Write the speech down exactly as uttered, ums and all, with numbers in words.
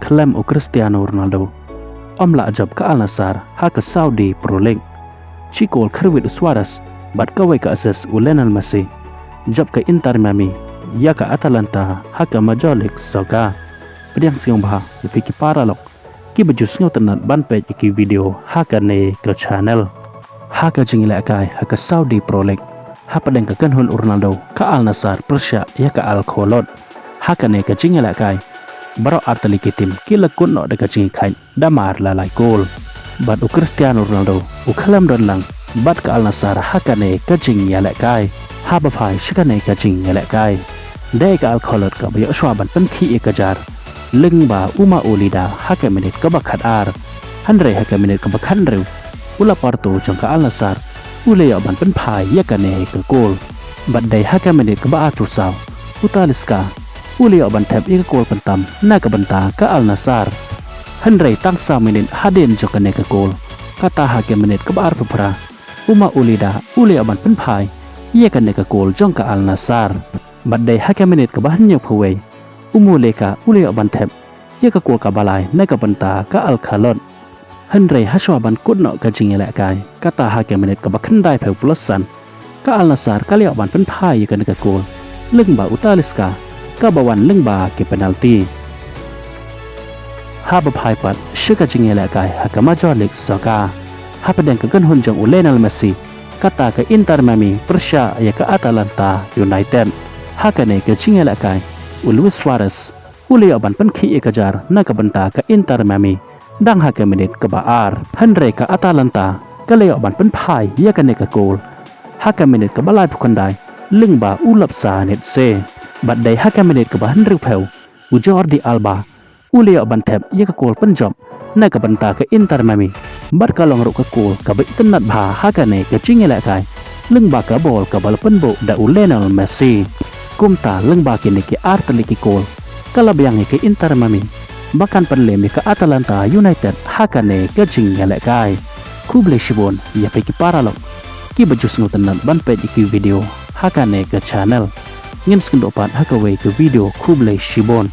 khlem u Cristiano Ronaldo, ym lah jop ka Al Nassr ha ka Saudi Pro League. Shi kol khyrwit u Suarez bad kawei ka assist u Lionel Messi. Jop ka Inter Miami ïa ka Atalanta ha ka Major League Soccer. Pdiang sngewbha ïa phi ki paralok kiba ju sngewtynnat ban peit ïa ki video ha kane ka channel. Ha ka jingïalehkai ha ka Saudi Pro League, hapdeng ka kynhun u Ronaldo, ka Al Nassr pyrshah ïa ka Al Kholood. Ha kane ka jingïalehkai, baroh artylli ki team ki la kut noh da ka jingïakhaid da mar la lai kol. Bad u Cristiano Ronaldo u khlem don lang bad ka Al Nassr ha kane ka jingïalehkai. Haba phai sha kane ka jingïalehkai, dei ka Al Kholood kaba ïoh shuwa ban pynkhih ïa ka jar lyngba u Maouelida ha ka minit kaba khatar. Hynrei ha ka minit kaba khathynriew, u Laporta jong ka Al Nassr u la ïoh ban pynphai ïa kane ka kol. Bad dei ha ka minit kaba arphew saw, u Talisca u la ïoh ban thep ïa ka kol kyntam na ka bynta ka Al Nassr. Hynrei tang saw minit hadien jong kane ka kol, kata ha ka minit kaba arphew phra, u Maouelida u la ïoh ban pynphai ïa kane ka kol jong ka Al Nassr. Bad dei ha ka minit kaba hynñiewphew wei, u Muleka u la ïoh ban thep ïa ka kol kaba lai na ka bynta ka Al Kholood. Hynrei hashwa ban kut noh ka jingïalehkai, kata ha ka minit kaba khyndaiphew plus san, ka Al Nassr ka la ïoh ban pynphai ïa kane ka kol lyngba u Talisca, kaba wan lyngba ki penalti. Haba phai pat sha ka jingïalehkai ha ka Major League Soccer, hapdeng ka kynhun jong u Lionel Messi, kata ka Inter Miami pyrshah ïa ka Atalanta United. Ha kane ka jingïalehkai, u Luis Suarez u la ïoh ban pynkhih ïa ka jar na ka bynta ka Inter Miami dang ha ka minit kaba ar. Hynrei ka Atalanta ka la ïoh ban pynphai ïa kane ka kol ha ka minit kaba laiphew khyndai lyngba u Lapsa Netse. Bad dei ha ka minit kaba hynriewphew, u Jordi Alba u la ïoh ban thep ïa ka kol pynjop na ka bynta ka Inter Miami, bad ka long ruh ka kol kaba itynnad bha ha kane ka jingïalehkai lyngba ka bol kaba la pynbuh da u Lionel Messi. Kumta lyngba kine ki artylli ki kol, ka la biang ïa ka Inter Miami ba kan pynlem ïa ka Atalanta United ha kane ka jingïalehkai. Khublei shibun ïa phi ki paralok kiba ju sngewtynnat ban peit ïa ki video ha kane ka channel. Ngin sa ïakynduh pat ha kawei ka video. Khublei shibun.